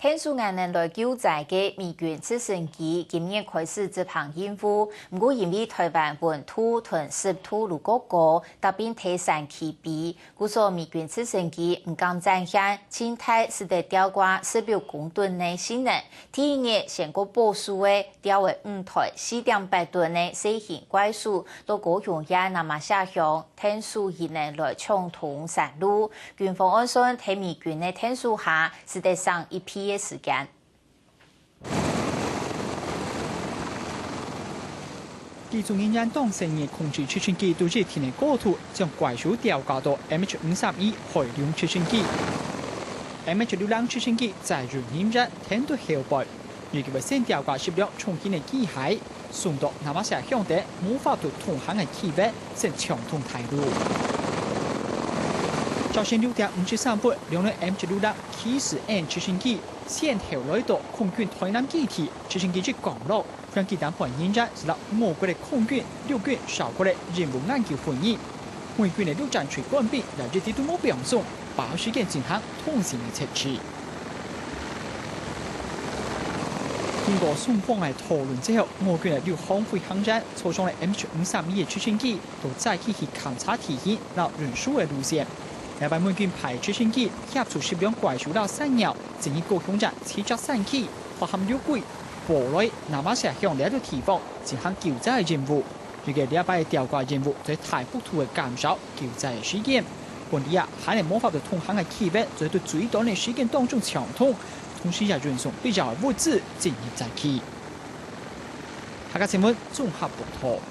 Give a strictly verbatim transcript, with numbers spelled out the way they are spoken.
𢯭手𠊎等來救災个美軍直升機今日開始執行任務，毋過因為臺灣溫度同濕度如果高，搭並低山區比，故所美軍直升機毋敢展現盡大使得吊掛十六公噸个性能。第一日先過保守个吊个五臺四點八噸个細型怪手，到高雄縣那瑪夏鄉𢯭手佢等來搶通山路。軍方按算，在美軍个𢯭手下，使得省一倍个時間。機組人員當細義控制直升機到一定个高度，將怪手吊掛到M H五三一海龍直升機。M H六零直升機載運人員𢯭到後背，佢就會先吊掛十輛重型个機械，送到那瑪夏鄉等無法度通航个區域，先暢通大路。朝晨六點五十三分，兩輛M H六零K四N直升機 先後來到空軍臺南基地，直升機一降落，飛機甲班人員就摎我國个空軍、陸軍相關个任務研究分離。美軍个陸戰隊官兵也一直都無放鬆，把握時間進行通信个測試。經過雙方个討論之後，我軍个陸航飛行員坐上了M H五三一个直升機，到災區去勘察地形摎運輸个路線。這擺美軍派直升機協助十輛怪手摎山鳥， 進行高雄站七甲山區，發現有鬼，保來那瑪夏鄉這兜地方進行救災个任務。預計這擺个吊掛任務在大幅度个減少救災个時間。本地啊，還係無法度通航个區域，就在最短个時間當中暢通，同時也運送必要个物資進入災區。客家新聞綜合報導。